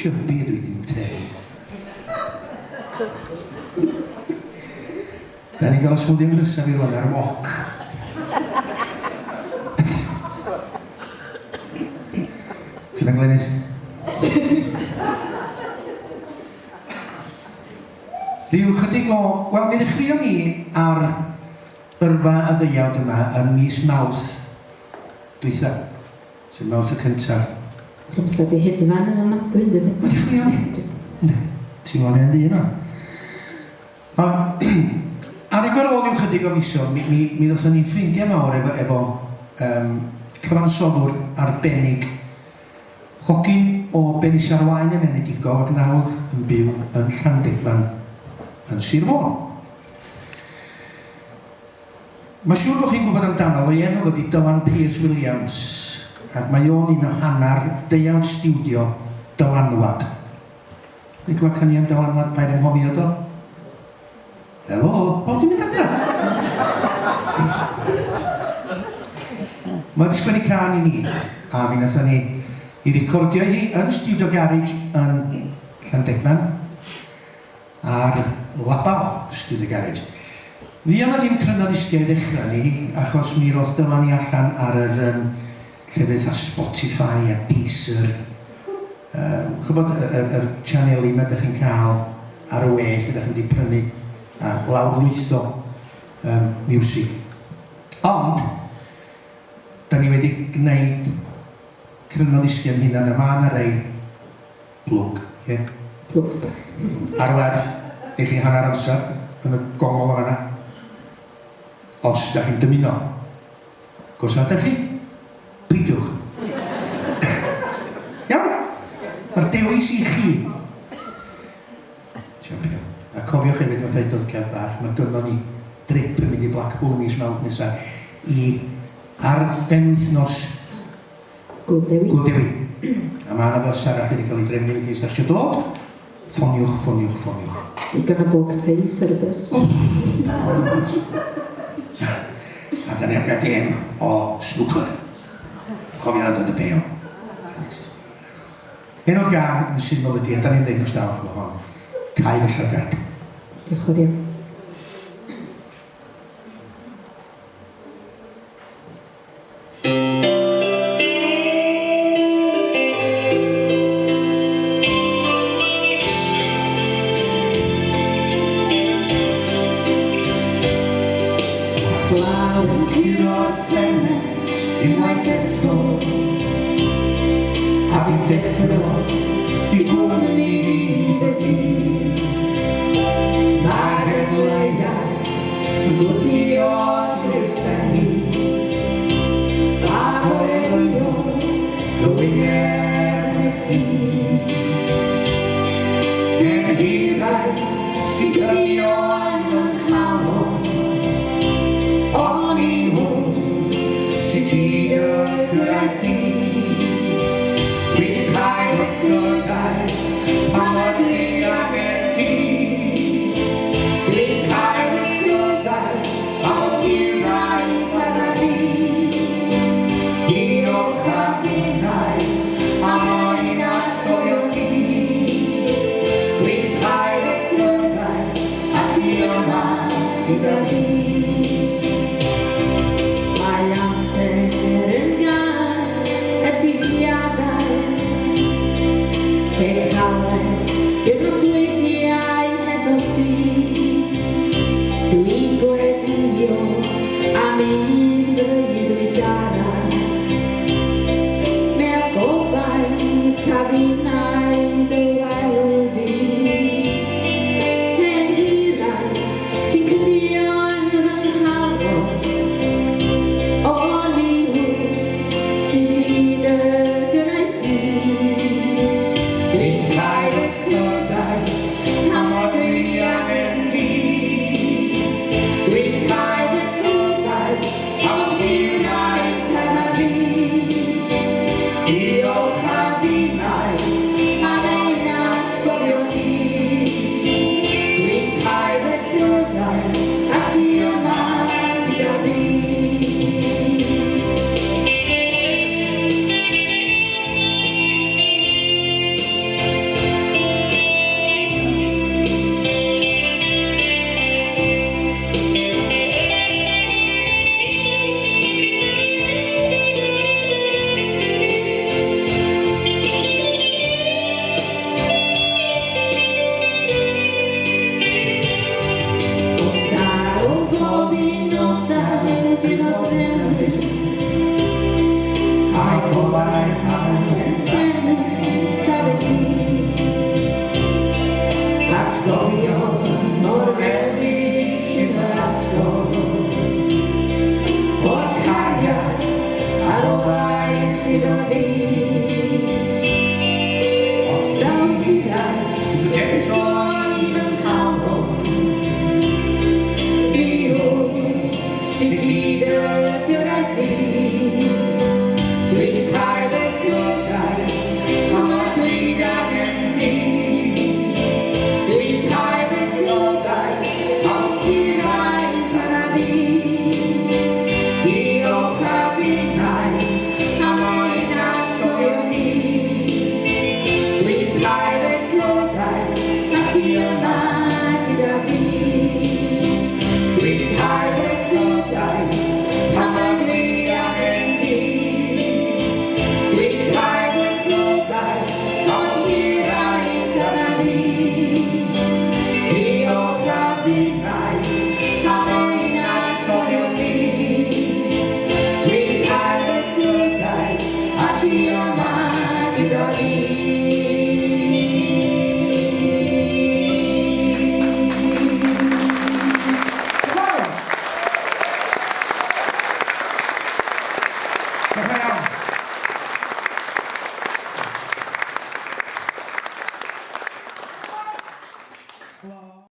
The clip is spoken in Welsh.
Chubby ydw i, dim tew. Da ni'n cael y smwddio nesaf i rwan ar wok. Ti'n Glenys? Rhyw chydig o... Wel, mi ddechreuon ni ar yrfa y ddeuawd yma ym mis Mawrth dwytha. Sef Mawrth y cyntaf. Yr amser 'di hedfan yn ofnadwy yndydi? Wedi fflio yndi? Yndi. Ti'n gweld hen ddyn wan. Ond adeg ar ôl ryw chydig o fisoedd mi mi mi ddothon ni'n ffrindiau mawr efo efo yym cyfansoddwr arbennig. Hogyn o Benisarwaun yn enedigol ac nawr yn byw yn Llandegfan yn Sir Fôn. Mae'n siŵr bod chi'n gwybod amdano fo, ei enw fo 'di Dylan Pierce Williams, ac mae o'n un o hanner deuawd stiwdio Dylanwad. Wedi clywed canion Dylanwad, paid anghofio do? Helo, pawb 'di mynd adra? Mae wedi sgwennu cân i ni, a mi wnaethon ni ei recordio hi yn Stiwdio Garej yn Llandegfan. Ar label Studio Garage. Fuodd 'na ddim cryno ddisgiau i ddechrau ni, achos mi roth Dylan ni allan ar yr yym llefydd fatha Spotify a Deezer, yym ch'bod y y yr sianeli 'ma 'dach chi'n cael ar y we lle 'dach chi'n mynd i prynu a lawrlwytho yym miwsig. Ond, 'dan ni wedi gneud cryno ddisgiau 'yn hunan a ma' 'na rei Plwc, ie. Plwc bach. Ar werth i chi hanner amser yn y gongol yn fan'na. Os dach chi'n dymuno. Os nad dach chi, peidiwch. Iawn? Mae'r dewis i chi. Champion. A cofiwch hefyd, fatha udodd Kev bach, mae gynnon ni drip yn mynd i Blackpool y mis Mawrth nesa i ar benwythnos Gŵyl Dewi. Gŵyl Dewi. A mae 'na fys arall wedi cael ei drefnu felly os dach chi isio dod, ffoniwch, ffoniwch, ffoniwch. Digon o bog peis ar y bws. A da ni am gael gêm o snwcer. Cofio nad oedd y bêl. Enw'r gân yn syml ydi, a da ni'n dweud nos da o'ch hon, Cau fy llygaid. Diolch yn fawr iawn. Glaw yn curo'r ffenest unwaith eto A fi'n deffro i gwmni fy hun Mae'r hen leuad yn gwthio'r grillfenni A goleuo dy wyneb yn y llun. Hen hiraeth sy'n cuddio yn fy nghalon, Oni wn sut i dy gyrraedd di. Dwi'n cau fy llygaid pan nad dwi angen di. Dwi'n cau fy llygaid am fod hiraeth arna fi. Diolch a finnau am ein atgofion ni. Dwi'n cau fy llygaid a ti yma gyda fi. Mae amser yn gas ers i ti adael. Lle caled yw'r nosweithiau hefo ti. Dwi'n gweddïo am un freuddwyd arall. Mewn gobaith caf innau dy weld di. Hen hiraeth sy'n cuddio yn fy nghalon. Oni wn sut i dy gyrraedd di. Dwi'n cau fy llygaid pan fo dwi angen di. Dwi'n cau fy llygaid pan fod hiraeth arna fi. Diolch a finnau am ein atgofion ni. Dwi'n cau fy llygaid a ti yma gyda fi. gyda ni.